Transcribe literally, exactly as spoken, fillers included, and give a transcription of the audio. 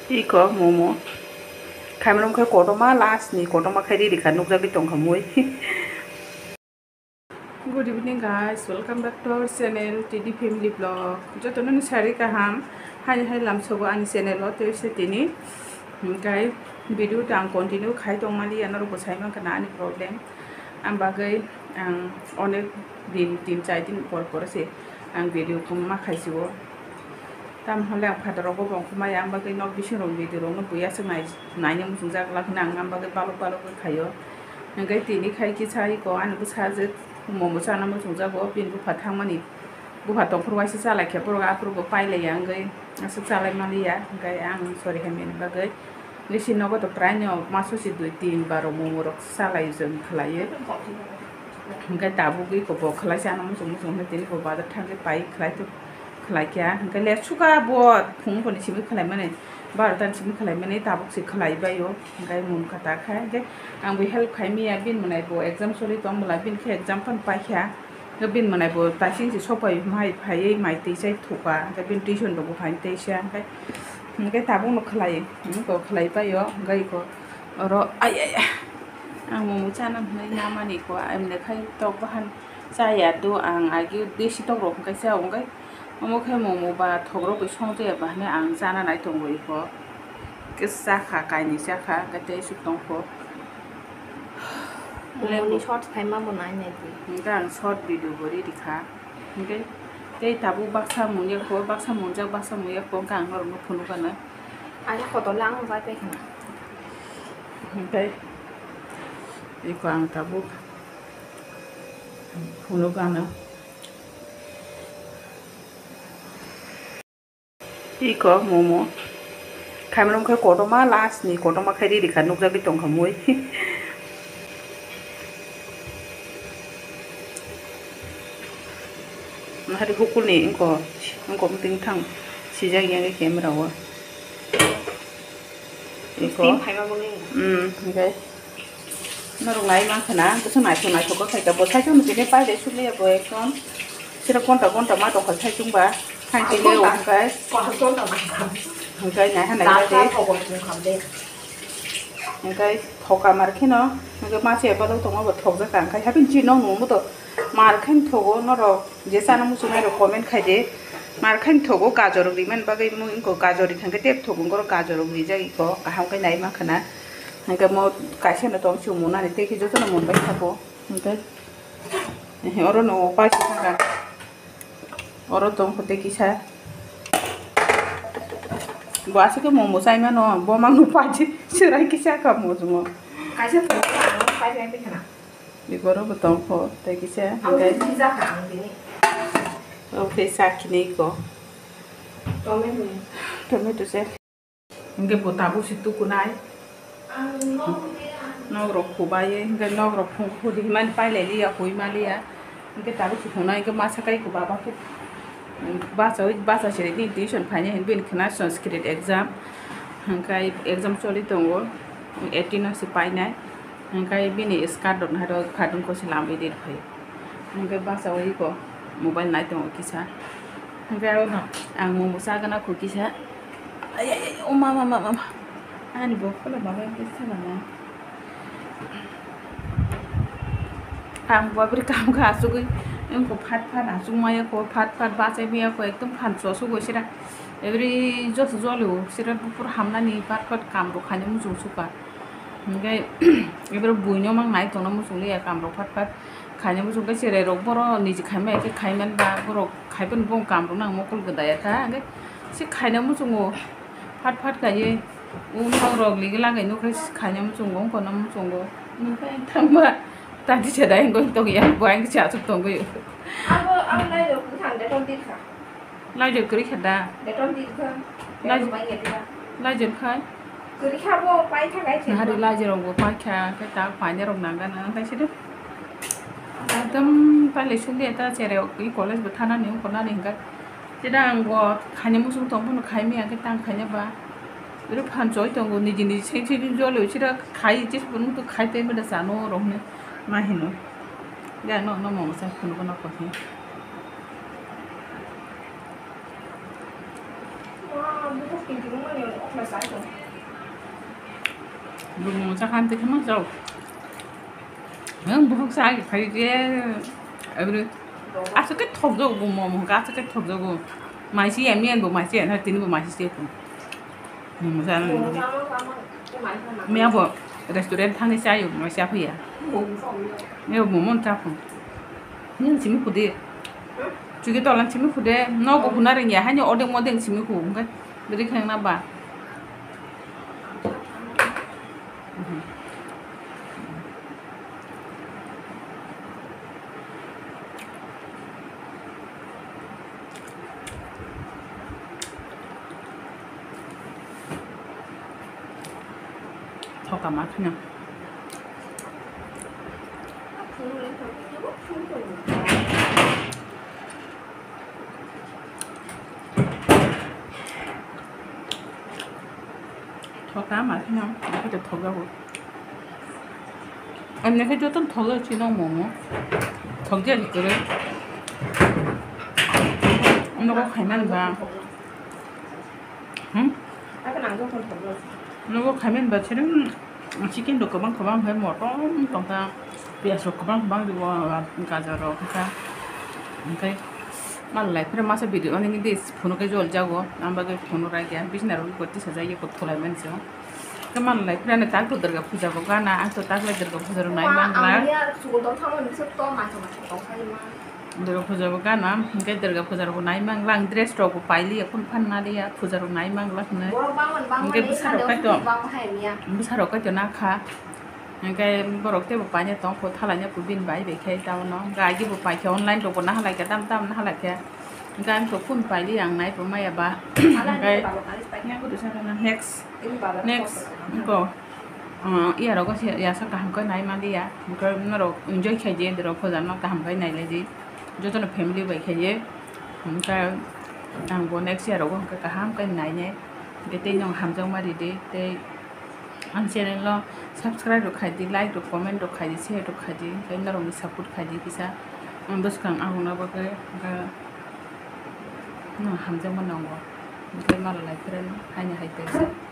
Iko momo. Khaimrong khe kotorma, last ni kotorma khai riri kha, nukjagwi tongkha mui. Good evening guys, welcome back to our channel T D Family Vlog. Jotono ni sari kaham, hani hai lamsogo ani channel o, tei se tini, hwnkhe video ta ang continue khai tongmani, ano rok bo sai mankha na ani problem. Ang bagwi ang onek din, tin char din por por se ang video ma khaisio. Tam hole ang phataro bo bongkha maya, ang bagwi nok bising rok video rok no buya se nai, naina muchung jak lak hwnwi ang bagwi balok balok khaio. Hwnkhe tini khai kisa iko ani bwsa je momo chana muchung jago, bini bupha thangmani, bupha tongphuru waisa chalai khe borok aphuru bo pailaiya wngwi aswk chalai maliya, hwnkhe ang sorry hamya ni bagwi. Bisi nogo to prai no maso si dui tin bar momo rok salai jeng khlaiwi. Hwnkhe tabuk iko bo khlai se ano muchung muchung hwnwi tini bo bazar thangwi pai khlai to khlai kha. Hwnkhe le suka bo phung phoni simi khlai mani barota ni simi khlai mani tabuk se khlai bai o. Hwnkhe mung kha ta kha hwnkhe ang bo help khai maya bini mwnai bo exam soli tong bwla bini khe exam phano pai kha. Hwnkhe bini mwnai bo taising se sopai mai phaiwi mai twi chai thuka hwnkhe bini tuition rok bo phaini tei se hwnkhe. Hwnkhe tabuk no khlai, hwnkhe khlai pai o, hwnkhe iko oro, ai, ai, ai. Ang momo chana hwnwi namani iko, emne khai tok bahan chaya do, ang agi besi tok rok hwnkhe cha, hwnkhe omo khe momo ba thok rok bai song jaya ba hwnwi ang chana nai tongo iko. Kisa kha, kainwi cha kha, hwnkhe tei suk tong kho. Momoni short khai ma bo nai nai di. Hwnkhe ang short video bo riri kha. Hwnkhe tei tabuk baksa mungya kho, baksa mungjak, baksa mungya kho, hwnkhe ang norokno phunukgana. Ani kotor le ang bai pai khna. Hwnkhe iko ang tabuk phunukgana. Iko momo. Khaimrong khe kotorma, last ni kotorma khai riri kha, nukjagwi tongkha mui. Hari hukulni wngko, wngko mwtwng thang sijak yang camera o. Iko. Steam phaima mungwi. Hmm, hwnkhe. Norok nai mankha na, bwswk naithok naithok khe khaikha. Bo saichung no tini pailai sukliya bo ekdom. Sira gonta gonta ma tongkha saichung ba. Hai tini gonta. Hwnkhe. Kaham gonta ma tongkha. Hwnkhe naiha nai. Dal khe. Hwnkhe thoka mar kheno. Hwnkhe masa ya balok tongma bo thokjak kha. Hwnkhe habini chini nok nungma to mar khe thogo norok. Je chana muchungnai rok comment khai de. Mar khe thogo gajor rok rimani bagwi mui wngkha gajor rikha hwnkhe tei thogo wngkha gajor rok rijak iko kaham khe nai mankha na. Hwnkhe mo kaisa no tong chumui nani tei khe jotono mun bai thago. Hwnkhe oro no paisi thangkha. Oro tong kho tei kisa. Bo aswk khe momo chai mano, bo mangno paisi chwrai kisa kha mujungo. Kaisa thogo ano paisi nai tei khana. Biboro bo tong kho, tei kisa, hwnkhe. Oke, sakini ko. Tomato. Tomato se. Hwnkhe bo tabuk se tukunai. Nok rok khubai, hwnkhe nok rok khudi himani pailai liya, hui ma liya. Hwnkhe tabuk se khunai, hwnkhe masa kai ko baba khe. Bachawi, bacha se ni tuition phainai hwnwi bini khna Sanskrit exam. Hwnkhe exam choli tongo, eighteen o se painai. Hwnkhe bini skirt rok naharwi khadon ko se lamwi rir phai. Hwnkhe bachawi ko mobile nai tongo kisa. Hwnkhe ang momo chagana kho kisa. Ay, ay, ay, o mama, mama, mama. Ani bo kholo mama kisa mama. Ang bo abri kam kha asugwi, wngkha phat phat asugmaya kho, phat phat bachai maya kho, ekdom phan chosugwi sira. Every joto jolio sira buphuru hamnani phat phat kam rok khaina muchung sukha. Hwnkhe ebro buino mang nai tongna muchung liya kam rok phat phat khaina muchung khe cherai rok boro niji khaima khe khaiman ba borok khaiban bong kam rok nang mokol gada ya kha hwnkhe se khaina muchungo phat phat khaiwi. O nok rok ligi lagai nukhe khaina muchungo, wngkha na muchungo. Nukhe thangba tati chadai wngwi tongya, bo ang cha aswk tongwi. Abo ang nai rok bwkhang de ton dir kha. Laijor kwrwi kha da? Beton dir kha. Laj-, Beton bai ya dia. Laijor khai? Kwrwi kha bo pai kha lai khe. Nahari laijor rok bo pai kha, khe ta paina rok nang gana, ang kaisa de. Ekdom pailai suk de ta chere, i college bo thanani, wngkha nani hwnkha. Sida ang bo khaina muchung tong phano khai maya khe tang khaina ba. Oro phan choi tongo, niji niji seng seng jolio sida khai, jes bo nung to khai tei mada chano rok hwnwi ma hino. Ya no, no mo sa phunu kono ko hi. Bumung sakhan twi khama chao. Ang buhuk sa agi khai je. Abri. Aswk khe thokjago bumung, aswk khe thokjago. Maisi ya miyan bo maisi ya, tini bo maisi se ko. Bumung sa. Miya bo restaurant thangni chayo, maisi ya phiya. Miya bo bumung cha phung. Ning simi khude. Chuki tolan simi khude. No bo khuna ringya, hani odeng modeng simi khu. Bwrwi khengna ba. Thoka ma kheno. Thoka ma kheno, ma khe thokjago. Amne khe joto thokjak chini momo. Thokjak ni kwrwi. Nogo khaimani ba. Hmm? Nogo khaimani ba chini. Chicken rok kwbang kwbang, omo khe motom tongkha, piyaj rok kwbang kwbang rigo, gajor rok wngkha, hwnkhe malai phano masa video ani hwnwi phunukhe jol jago, ang bagwi phunuk raikha, bisna rok bo tisajak eko thulaimani se, hwnkhe malai phano tak to Durga puja bo gana, ang to tak le Durga puja rok nai mangla. Durga puja bo gana, hwnkhe Durga puja rok bo nai mangla, ang dress rok bo pailiya, phano phan naliya, puja rok nai mangla hwnwi. Hwnkhe bwsarok kaitor, bwsarok kaitor nakha, hwnkhe borok teibo paina tongkho, thalaina kubin bai bai khe tamo no, hwnkhe agi bo paikhe online rok bo nahalaikha, dam dam nahalaikha, hwnkhe ang to phone pailiya, ang nai bo maya ba, hwnkhe next, next, hwnkhe. Ah, iya rogo se yasa kaham khe nai maliya, hwnkhe norok enjoy khaidi, borok puja no kaham khe nai laidi, jotono family bai khaidi, hwnkhe ang bo next year rogo hwnkhe kaham khe nainai, hwnkhe tei nwng hamjakma ridi, tei ang channel no subscribe rok khaidi, like rok, comment rok khaidi, share rok khaidi, hwnkhe norokni support khaidi kisa, ang bwskang ang no bagwi hwnkhe nwng hamjakma nango, hwnkhe malai phirano haino hai khe.